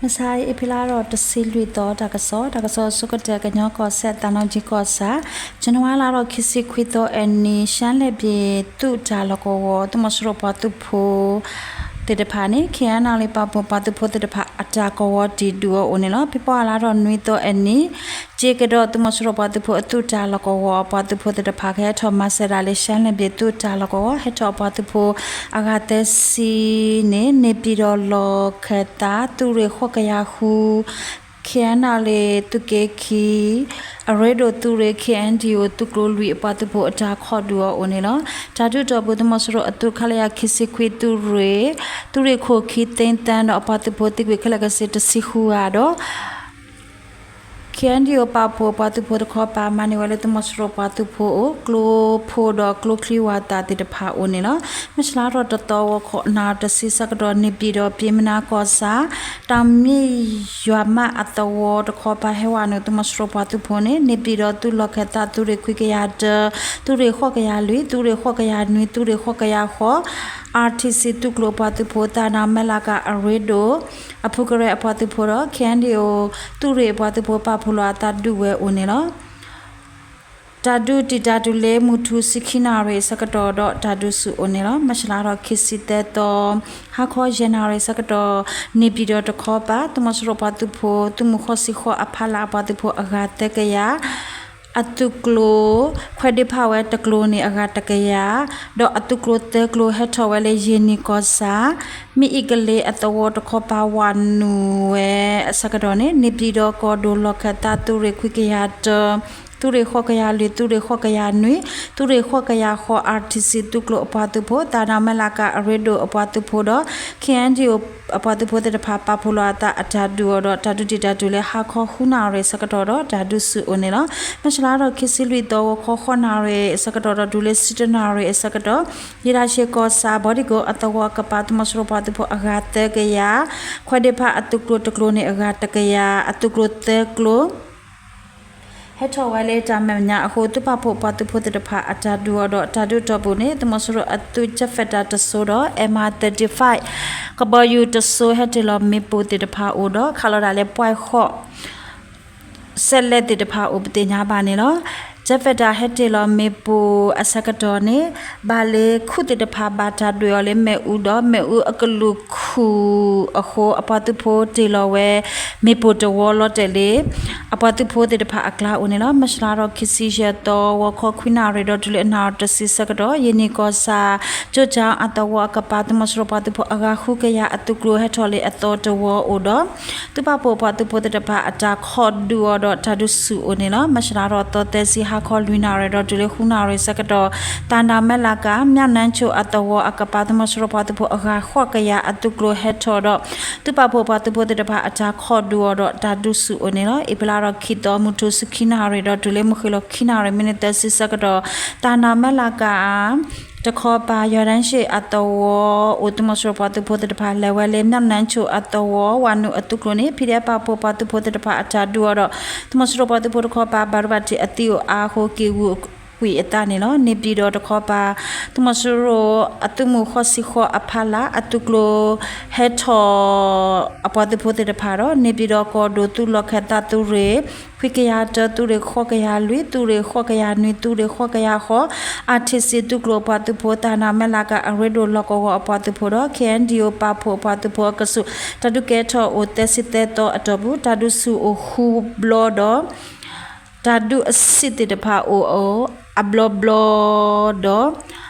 မုၢ်ဆါအံၤ အ့ဖြ့လါထီၣ်တဆံလွံၢ်သီ တၢ်ကစီၣ်, တၢ်ကစီၣ်အဆိကတၢၢ် ကညီကီၢ်စဲၣ် သးနီၣ်ကၠံကီၢ်ဆၣ်, ဇန်နဝါလါထီၣ်ခံဆံခွံသီအနံၤ ရှမ်းလ့ၣ်ဘျ့ၣ်သုးတၢ်လီၢ်ကဝီၤ သုးမီၤစိရိၤပှၤသုးဖိသ့ၣ်တဖၣ်န့ၣ် KNLA ပာ်ဖှိၣ်ပှၤသုးဖိသ့ၣ်တဖၣ်အတၢ်ကဝီၤတံၢ်ဒုးအအိၣ်န့ၣ်လီၤ. ဖ့ၤဘြူၤအါလါထီၣ်နွံသီအနံၤ က့ကဒီးသုးမီၤစိရိၤပှၤသုးဖိအသုးတၢ်လီၢ်ကဝီၤအပှၤသုးဖိသ့ၣ်တဖၣ် ကဟဲထီၣ်မၤစၢၤဒၣ်လၢ ရှမ်းလ့ၣ်ဘျ့ၣ်သုးတၢ်လီၢ်ကဝီၤ ဟဲထီၣ်အပှၤသုးဖိအဂၤသၢဆံန့ၣ် န့ၣ်ပၠံၣ်ဒီးလီၢ်ခၢၣ်သး သုးရ့ၣ်ဃိးကယၤဃု KNLA သုးက့ခံ အရ့ဒိၣ်သုးရ့ၣ် KNDO သုးကျိၤလွံၢ်အပှၤသုးဖိအတၢ်ခိးဒုးအီၤအိၣ်န့ၣ်လီၤ. တၢ်ဒုးတီၢ်ပူၤ သုးမီၤစိရိၤအသုး ခလရ ခံဆံခွံ သုးရ့ၣ်, သုးရ့ၣ်ခိၣ်ခံ သ့သၢဒီးအပှၤသုးဖိသံကွံာ်ခဲလၢာ်ခဲဆ့တဆံဃုဂၤဒီး KNDO ပာ်ဖှိၣ်ပှၤသုးဖိတခီပၤ မၤန့ၢ်ဝဲလၢသုးမီၤစိရိၤပှၤသုးဖိအအိၣ် ကျိဖိဒီးကျိချံဝၢ်သၣ်သ့ၣ်တဖၣ်အိၣ်န့ၣ်လီၤ. မၢ်ၡလါထီၣ်တသီ ဂီၤခီနၣ်ရံၣ်တဆံဆၢကတီၢ် န့ၣ်ပၠံၣ်ဒီးပၠ့မနါကီၢ်ဆၣ် တၢ်မ့ၢ်ယွၤမၢ်အသဝီတခီပၤ ဟဲဝဲနုာ်သုးမီၤစိရိၤပှၤသုးဖိန့ၣ် န့ၣ်ပၠံၣ်ဒီးသုးလီၢ်ခၢၣ်သး သုးရ့ၣ်ခွံကယၤတၢ သုးရ့ၣ်ဃိးကယၤလွံၢ် သုးရ့ၣ်ဃိးကယၤနွံ သုးရ့ၣ်ဃိးကယၤဃိး RTC သုးကျိၤအပှၤသုးဖိ သးဒီးမဲၢ်လးကၤအရ့ဒိၣ် အဖုကရဲအပှၤသုးဖိဒီး KNDO သုးရ့ၣ်အပှၤသုးဖိ ပာ်ဖှိၣ်လိာ်အသးဒုးဝဲအိၣ်န့ၣ်လီၤ. တၢ်ဒုးတံာ်တာ်တုၤလၢမုၢ်ထူၣ်ဆံခံနၣ်ရံၣ်အဆၢကတီၢ်ဒီး တၢ်ဒုးဆူၣ်အိၣ်န့ၣ်လီၤ. မၢ်ၡလါထီၣ်ခံဆံသၢသီ ဟါခီယဲၢ်နၣ်ရံၣ်အဆၢကတီၢ် န့ၣ်ပၠံၣ်ဒီးတခီပၤ သုးမီၤစိရိၤပှၤသုးဖိ သုးမုၢ်ဃိးဆံဃိးအဖီလာ်အပှၤသုးဖိအဂၤသၢကယၤ အသုးကျိၤ ခွဲးဒ့ဖးဝဲတကျိၤန့ၣ် အဂၤတကယၤ ဒီးအသုးကျိၤသၢကျိၤ ဟဲထီၣ်ဝဲလၢယ့ၣ်နံၣ်ကီၢ်ဆၣ် မ့ၢ်အံၣ်ကလ့အသဝီတခီပၤ ဝးနုာ်ဝဲအဆၢကတီၢ်န့ၣ် န့ၣ်ပၠံၣ်ဒီးကီၢ်ဒိၣ်လီၢ်ခၢၣ်သး သုးရ့ၣ်ခွံကယၤတၢ သုးရ့ၣ်ဃိးကယၤလွံၢ် သုးရ့ၣ်ဃိးကယၤနွံ သုးရ့ၣ်ဃိးကယၤဃိး RTC သုးကျိၤအပှၤသုးဖိ သးဒီးမဲၢ်လးကၤအရ့ဒိၣ်အပှၤသုးဖိဒီး KNDO အပှၤသုးဖိသ့ၣ်တဖၣ် ပာ်ဖှိၣ်လိာ်အသးအတၢ်ဒုးအီၤဒီး တၢ်ဒုးတံာ်တာ်တုၤလၢဟါခီဃုနၣ်ရံၣ်အဆၢကတီၢ်ဒီး တၢ်ဒုးဆူၣ်အိၣ်န့ၣ်လီၤ. မၢ်ၡလါထီၣ်ခံဆံလွံၢ်သီ ဂီၤခီဃိးနၣ်ရံၣ်အဆၢကတီၢ်ဒီး တုၤလၢဆံတၢနၣ်ရံၣ်အဆၢကတီၢ် ယ့ၣ်ဒၣ်ရှ့ၣ်ကီၢ်ဆၣ် ဘီဒံၣ်ကိအသဝီအကပၤ သုးမီၤစိရိၤပှၤသုးဖိအဂၤသၢကယၤ ခွဲးဒ့ဖးအသုးကျိၤတကျိၤန့ၣ် အဂၤတကယၤ အသုးကျိၤသၢကျိၤ ဟဲထီၣ်ဝဲလၢတၢ်မဲာ်ညါအဃိ သုးပာ်ဖှိၣ်ပှၤသုးဖိသ့ၣ်တဖၣ်အတၢ်ဒုးအီၤဒီး တၢ်ဒုးတီၢ်ပူၤန့ၣ် သုးမီၤစိရိၤအသုး Jet Fighter တစိၤဒီး M I thirty-five ကဘီယူၤတစိၤ ဟဲတ့ၢ်လီၤမ့ၣ်ပိၢ်သ့ၣ်တဖၣ်အိၣ်ဒီး ခးလီၤဒၣ်လၢ ပွဲၢ်ဃိး စဲးလဲးသ့ၣ်တဖၣ်အိၣ်ပသ့ၣ်ညါဘၣ်န့ၣ်လီၤ. Jet Fighter ဟဲတ့ၢ်လီၤမ့ၣ်ပိၢ်အဆၢကတီၢ်န့ၣ် ဘၣ်လၢခူၣ်သ့ၣ်တဖၣ်ဘၣ်တၢ်ဒွဲၣ်အီၤလၢမ့ၣ်အူဒီး မ့ၣ်အူအကလုာ်ခူၣ်အဃိ အပှၤသုးဖိတ့ၢ်လီၤဝဲ မ့ၣ်ပိၢ်တဝီလီၤတဲာ်လၢ အပှၤသုးဖိသ့ၣ်တဖၣ်အကျါအိၣ်န့ၣ်လီၤ. မၢ်ၡလါထီၣ်ခံဆံယဲၢ်သီ ဂီၤခီခွံနၣ်ရံၣ်ဒီးတုၤလၢနၣ်ရံၣ်တဆံဆၢကတီၢ် ယ့ၣ်နံၣ်ကီၢ်ဆၣ် ကၠိကၠီအသဝီအကပၤ သုးမီၤစိရိၤပှၤသုးဖိအဂၤဃုကယၤ အသုးကျိၤဟဲထီၣ်လၢအသီတဝီအိၣ်ဒီး သုးပာ်ဖှိၣ်ပှၤသုးဖိသ့ၣ်တဖၣ်အတၢ်ခိးဒုးအီၤဒီး တၢ်ဒုးဆူၣ်အိၣ်န့ၣ်လီၤ. မၢ်ၡလါထီၣ်သီသၢဆံ ဟါခီလွံၢ်နၣ်ရံၣ်ဒီးတုၤလၢဃုနၣ်ရံၣ်ဆၢကတီၢ် သးနၢ်မဲၢ်လးကၤ မၠၣ်နၢဆိအသဝီအကပၤ သုးမီၤစိရိၤပှၤသုးဖိအဂၤဃိးကယၤ အသုးကျိၤဟဲထီၣ်ဒီး သုးပာ်ဖှိၣ်ပှၤသုးဖိသ့ၣ်တဖၣ်အတၢ်ခိးဒုးအီၤဒီး တၢ်ဒုးဆူၣ်အိၣ်န့ၣ်လီၤ. အ့ဖြ့လါထီၣ်ခံသီ မုၢ်ထူၣ်ဆံခံနၣ်ရံၣ်ဒီး တုၤလၢမုၢ်ဃ့ၢ်လီၤခံနၣ်ရံၣ် မံးနံးသၢဆံဆၢကတီၢ် သးနၢ်မဲၢ်လးကၤ တခီပၤ ယီၤဒၢၣ်ရှ့ၣ်အသဝီအိၣ် သုးမီၤစိရိၤပှၤသုးဖိသ့ၣ်တဖၣ် လဲၤဝဲလၢ မၠၣ်နၢဆိအသဝီ ဝၤနုာ်အသုးကျိၤန့ၣ် ဖံးဒဲးပာ်ဖှိၣ်ပှၤသုးဖိသ့ၣ်တဖၣ်အတၢ်ဒုးအီၤဒီး သုးမီၤစိရိၤပှၤသုးဖိတခီပၤ ဘၣ်ဒိဘၣ်ထံးအသံအိၣ်အါအဃိ က့ၢ်ဂူၤကွံာ်အသးန့ၣ်လီၤ. န့ၣ်ပၠံၣ်ဒီးတခီပၤ သုးမီၤစိရိၤအသုးမုၢ်ဃိးဆံဃိးအဖီလာ် အသုးကျိၤဟဲထီၣ် အပှၤသုးဖိသ့ၣ်တဖၣ်ဒီး န့ၣ်ပၠံၣ်ဒီးကီၢ်ဒိၣ်သုးလီၢ်ခၢၣ်သး သုးရ့ၣ် ခွံကယၤတၢ သုးရ့ၣ်ဃိးကယၤလွံၢ် သုးရ့ၣ်ဃိးကယၤဃိး အထံးစံး သုးကျိၤအပှၤသုးဖိ သးနၢ်မဲၢ်လးကၤ အရ့ဒိၣ်လီၢ်ကဝီၤအပှၤသုးဖိဒီး ခ့ၣ်အဲၣ်ယူၣ် ပာ်ဖှိၣ်အပှၤသုးဖိအကဆူး တၢ်ဒုးကဲထီၣ်အိၣ်သၢဆံသၢသီအတီၢ်ပူၤ တၢ်ဒုးဆူၣ်အိၣ်ဃုဘျီဒီး တၢ်ဒုးအဆံးသ့ၣ်တဖၣ်အိၣ်အဘျီဘျီဒီး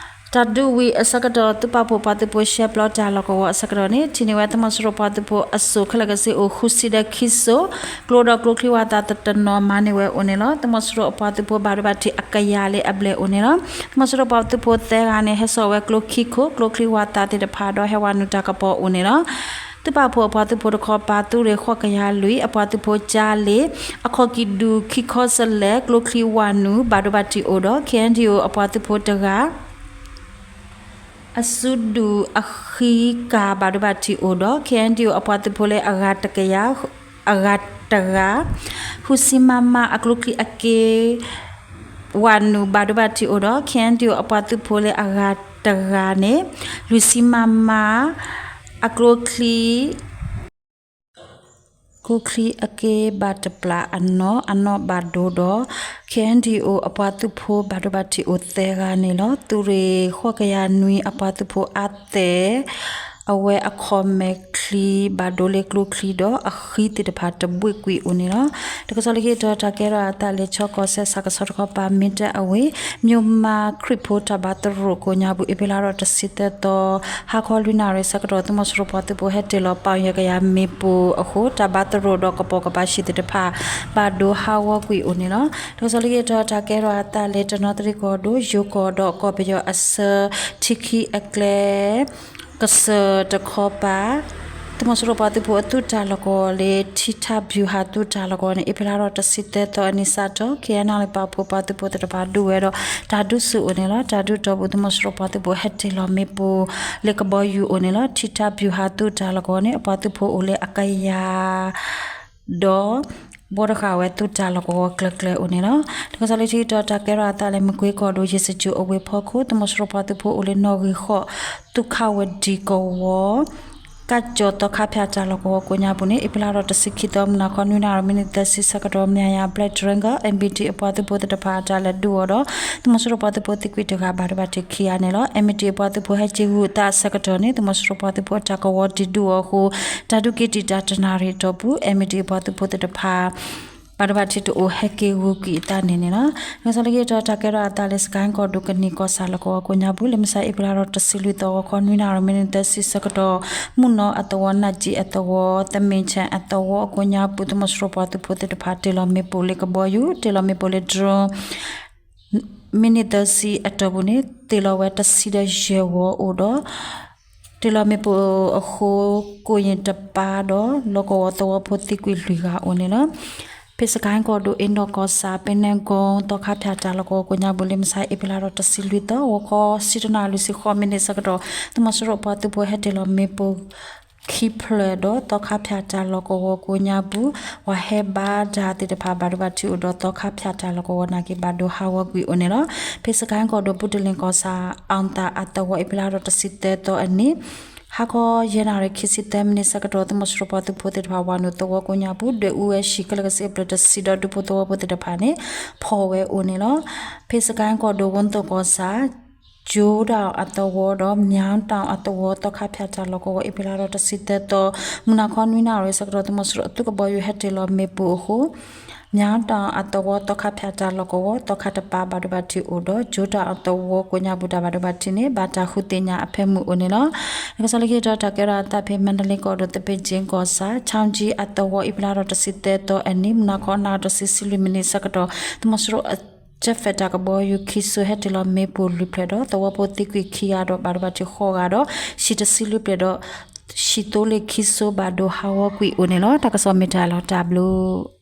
တၢ်ဒုးဝံၤအဆၢကတီၢ် သုးပာ်ဖှိၣ်ပှၤသုးဖိရှဲပျီတၢ်လီၢ်ကဝီၤအဆၢကတီၢ်န့ၣ် ထံၣ်န့ၢ်ဝဲသုးမီၤစိရိၤပှၤသုးဖိအစိၣ်ခဲလၢာ်ကဆ့အိၣ်ဃုဆံဒီးခံစိၣ်, ကျိဒီးကျိချံဝၣ်သၣ်တနီၤမၤန့ၢ်ဝဲအိၣ်န့ၣ်လီၤ. သုးမီၤစိရိၤအပှၤသုးဖိဘၣ်ဒိဘၣ်ထံးအကယၤလၢအဘျဲၣ်အိၣ်န့ၣ်လီၤ. သုးမီၤစိရိၤပှၤသုးဖိသၢဂၤန့ၣ် ဟဲစိာ်ဝဲကျိခံခိၣ် ကျိချံဝၣ်သၣ်သ့ၣ်တဖၣ်ဒီးဟဲဝဲနုာ်တၢ်ကပီၤအိၣ်န့ၣ်လီၤ. သုးပာ်ဖှိၣ်အပှၤသုးဖိတခီပၤ သုးရ့ၣ်ဃိးကယၤလွံၢ် အပှၤသုးဖိကၠါလ့ၣ် အခီၣ်ကံၣ်ဒုၣ်ခံခီစလဲၣ် ကျိချံဝၣ်နုာ် ဘၣ်ဒိဘၣ်ထံးအိၣ်ဒီး ခ့ၣ်အဲၣ်ယူၣ် အပှၤသုးဖိတဂၤ အစုဒုၣ်အဃံကၤ ဘၣ်ဒိဘၣ်ထံးအိၣ်ဒီး ခ့ၣ်အဲၣ်ယူၣ် အပှၤသုးဖိလၢအဂၤတကယၤ အဂၤတဂၤ, ဃုဆံမမ အကျိချံအက့ ဝၣ်နုာ် ဘၣ်ဒိဘၣ်ထံးအိၣ်ဒီး ခ့ၣ်အဲၣ်ယူၣ် အပှၤသုးဖိလၢအဂၤတဂၤန့ၣ် လွံၢ်ဆံမမ အကျိချံ ကျိချံအက့ဘၣ်တပျၢ်အနီၢ် အနီၢ်ဘၣ်ဒိဒီး KNDO အပှၤသုးဖိဘၣ်ဒိဘၣ်ထံးအိၣ်သၢဂၤန့ၣ်လီၤ. သုးရ့ၣ်ဃိးကယၤနွံအပှၤသုးဖိအါသဲး အဝဲအခီၣ်မဲာ်ချံဘၣ်ဒိလၢကျိချံဒီးအဃံသ့ၣ်တဖၣ်တဘှ့ၣ်ကွံာ်အိၣ်န့ၣ်လီၤ. တၢ်ကစီၣ်လၢခံတီၤ တၢ်ကဲထီၣ်အသးလၢချီကီၢ်စဲၣ်ဆၣ်ကဆီတခီပၤ မ့ၢ်တၢ်အဝ့ၢ် မၠိၣ်မးခရံာ်ဖိတၢ်ဘါသရိာ်ကိးညါပူၤ အ့ဖြ့လါထီၣ်တဆံသၢသီ ဟါခီလွံၢ်နၣ်ရံၣ်ဆၢကတီၢ် သုးမီၤစိရိၤပှၤသုးဖိဟဲတ့ၢ်လီၤပီၣ်ယဲၢ်ကယၤမ့ၣ်ပိၢ်အဃိ တၢ်ဘါသရိာ်ဒီးကပိာ်ကပၤဟံၣ်သ့ၣ်တဖၣ် ဘၣ်ဒိဟးဂီၤကွံာ်အိၣ်န့ၣ်လီၤ. တၢ်ကစီၣ်လၢခံတီၤ တၢ်ကဲထီၣ်အသးလၢတနီသရံၣ်ကီၢ်ဒိၣ် ယိၤကီၢ်ဒီးကီၢ်ပယီၤအဆၢ ထံခံအကျဲ ကစၢၢ်တခီပၤ သုးမီၤစိရိၤပှၤသုးဖိအသုးတၢ်လီၢ်ကဝီၤလၢ ထံထၣ်ဘျူၤဟးသုးတၢ်လီၢ်ကဝီၤန့ၣ် အ့ဖြ့လါထီၣ်တဆံသၢသီအနံၤစးထီၣ် KNLA ပာ်ဖှိၣ်ပှၤသုးဖိသ့ၣ်တဖၣ်ဒုးဝဲဒီး တၢ်ဒုးဆူၣ်အိၣ်န့ၣ်လီၤ. တၢ်ဒုးတီၢ်ပူၤ သုးမီၤစိရိၤပှၤသုးဖိဟဲတ့ၢ်လီၤမ့ၣ်ပိၢ်လၢကဘီယူၤအိၣ်န့ၣ်လီၤ. ထံထၣ်ဘျူၤဟးသုးတၢ်လီၢ်ကဝီၤန့ၣ် အပှၤသုးဖိအိၣ်လၢအကယၤ ဒီး ဘှီတဃာ်ဝဲသုးတၢ်လီၢ်ကဝီၤကျဲၤကျဲၤအိၣ်န့ၣ်လီၤ. တၢ်ကစီၣ်လၢခံတီၤ တၢ်ကဲထီၣ်အသးလၢမကွ့ကီၢ်ဒိၣ် ယ့ၣ်စကၠိၣ်အဝ့ၢ်ဖီခိၣ် သုးမီၤစိရိၤပှၤသုးဖိအိၣ်လၢနီၣ်ဂံၢ်ဃိး သုးခးဝဒံကဝီၤ ကၠီၤသီခါဖၠၣ်တၢ်လီၢ်ကဝီၤကိးညါပူၤန့ၣ် အ့ဖြ့လါထီၣ်တဆံခံသီ မုၢ်နၤခီနွံနၣ်ရံၣ်မံးနံးသၢဆံဆၢကတီၢ် မၠၣ်ယၤ Black Dragon MBT အပှၤသုးဖိသ့ၣ်တဖၣ်အတၢ်လဲၤဒုးအီၤဒီး သုးမီၤစိရိၤပှၤသုးဖိသံကွံာ်တဂၤ ဘၣ်ဒိဘၣ်ထံးခံဂၤန့ၣ်လီၤ. MBT အပှၤသုးဖိဟဲက့ၤဂုာ်သးအဆၢကတီၢ်န့ၣ် သုးမီၤစိရိၤပှၤသုးဖိအတၢ်ကဝီၤတ့ၢ်ဒုးအီၤအဃိ တၢ်ဒုးက့ၤတံာ်တာ်တနၣ်ရံၣ်အတီၢ်ပူၤ MBT အပှၤသုးဖိသ့ၣ်တဖၣ် ဘၣ်ဒိဘၣ်ထံးတအိၣ် ဟဲက့ၤဂုာ်ကွံာ်အသးန့ၣ်န့ၣ်လီၤ. တၢ်ကစီၣ်လၢခံတီၤ တၢ်ကဲထီၣ်အသးလၢစကဲၣ်ကီၢ်ဒိၣ် ကနံၣ်ကီၢ်ဆၣ်လီၢ်ကဝီၤကိးညါပူၤ လၢမုၢ်ဆါအ့ဖြ့လါထီၣ်တဆံလွံၢ်သီ ဂီၤခီနွံနၣ်ရံၣ်မံးနံးသၢဆံဆၢကတီၢ် မုၢ်နီၢ်အသဝီ နၢ်ကၠံအသဝီ သမ့ၣ်ဆဲၣ်အသဝီအကိးညါပူၤ သုးမီၤစိရိၤပှၤသုးဖိသ့ၣ်တဖၣ်တ့ၢ်လီၤမ့ၣ်ပိၢ်လၢကဘီယူၤ တ့ၢ်လီၤမ့ၣ်ပိၢ်လၢ drone မံးနံးသၢဆံအတီၢ်ပူၤန့ၣ် တ့ၢ်လီၤဝဲတဆံဒီးယဲၢ်ဝီအိၣ်ဒီး တ့ၢ်လီၤမ့ၣ်ပိၢ်အဃိ ကိၣ်ယ့ၣ်တပၤဒီး လီၢ်ကဝီၤသဝီဖိသံကွံာ်လွံၢ်ဂၤအိၣ်န့ၣ်လီၤ. ဖဲစကဲၣ်ကီၢ်ဒိၣ် အ့နီၣ်ကီၢ်ဆၣ် ပ့နဲၣ်ကိ သီခါဖၠၣ်တၢ်လီၢ်ကဝီၤကိးညါပူၤ လၢမုၢ်ဆါအ့ဖြ့လါထီၣ်တဆံလွံၢ်သီ ဂီၤခီဆံတနၣ်ရံၣ်လွံၢ်ဆံဃိးမံးနံးဆၢကတီၢ် သုးမီၤစိရိၤပှၤသုးဖိဟဲတ့ၢ်လီၤမ့ၣ်ပိၢ် ခံဖျၢၣ်ဒီး သီခါဖၠၣ်တၢ်လီၢ်ကဝီၤကိးညါပူၤ ပှၤဟဲဘါတၢ်သ့ၣ်တဖၣ် ဘၣ်ဒိဘၣ်ထံးအိၣ်ဒီး သီခါဖၠၣ်တၢ်လီၢ်ကဝီၤနာ်က့ဘၣ်ဒိဟးဂီၤကွံာ်အိၣ်န့ၣ်လီၤ. ဖဲစကဲၣ်ကီၢ်ဒိၣ် ဘုတလ့ၣ်ကီၢ်ဆၣ် အီၣ်သၣ်အသဝီ အ့ဖြ့လါထီၣ်တဆံသၢသီအနံၤ ဟါခီယဲၢ်နၣ်ရံၣ်ခံဆံသၢမံးနံးဆၢကတီၢ် သုးမီၤစိရိၤပှၤသုးဖိသ့ၣ်တဖၣ် ဝၤနုာ်သဝီကိးညါပူၤ ဒွဲၣ်အူဝဲဟံၣ်ခဲလၢာ်ကစ့အဖျၢၣ်တဆံဒီး ဒူဖိသဝီဖိသ့ၣ်တဖၣ်န့ၣ် ဖီၣ်ဝဲအိၣ်န့ၣ်လီၤ. ဖဲစကဲၣ်ကီၢ်ဒိၣ် ဝူသိၣ်ကီၢ်ဆၣ် ကၠိတၣ်အသဝီဒီး မၠၣ်တၣ်အသဝီ သီခါဖၠၣ်တၢ်လီၢ်ကဝီၤ အ့ဖြ့လါထီၣ်တဆံသၢသီ မုၢ်နၤခီနွံနၣ်ရံၣ်ဆၢကတီၢ် သုးမီၤစိရိၤအသုးကဘီယူၤဟဲတ့ၢ်လီၤမ့ၣ်ပိၢ်အဃိ မၠၣ်တၣ်အသဝီ သီခါဖၠၣ်တၢ်လီၢ်ကဝီၤ သီခါတပၤ ဘၣ်ဒိဘၣ်ထံးအိၣ်ဒီး ကၠိတၣ်အသဝီကိးညါပူၤတၢ်ဘၣ်ဒိဘၣ်ထံးန့ၣ် ဘၣ်တၢ်ဃုသ့ၣ်ညါအဖၢမုၢ်အိၣ်န့ၣ်လီၤ. တၢ်ကစီၣ်လၢခံတီၤ တၢ်ကဲထီၣ်အသးဖဲ မါဒလ့ကီၢ်ဒိၣ် သပ့ၣ်ကၠ့ကီၢ်ဆၣ် ခၠီကၠံအသဝီ အ့ဖြ့လါထီၣ်တဆံသၢသီအနံၤ မုၢ်နၤခီနၣ်ရံၣ်တဆံလွံၢ်မံးနံးဆၢကတီၢ် သုးမီၤစိရိၤ Jet Fighter ကဘီယူၤခံစိၤ ဟဲတ့ၢ်လီၤမ့ၣ်ပိၢ်လွံၢ်ဖျၢၣ်ဒီး သဝီဖိသံကွံာ်ခံဂၤဒီး ဘၣ်ဒိဘၣ်ထံးဃိးဂၤဒီး ဟံၣ်တဆံလွံၢ်ဖျၢၣ်ဒီး ဟံၣ်သိလ့ၣ်ခံစိၤ ဘၣ်ဒိဟးဂီၤကွံာ်အိၣ်န့ၣ်လီၤ. တၢ်ကစီၣ်မ့ၢ်တၢ်လီၤတၢ်ဘျုး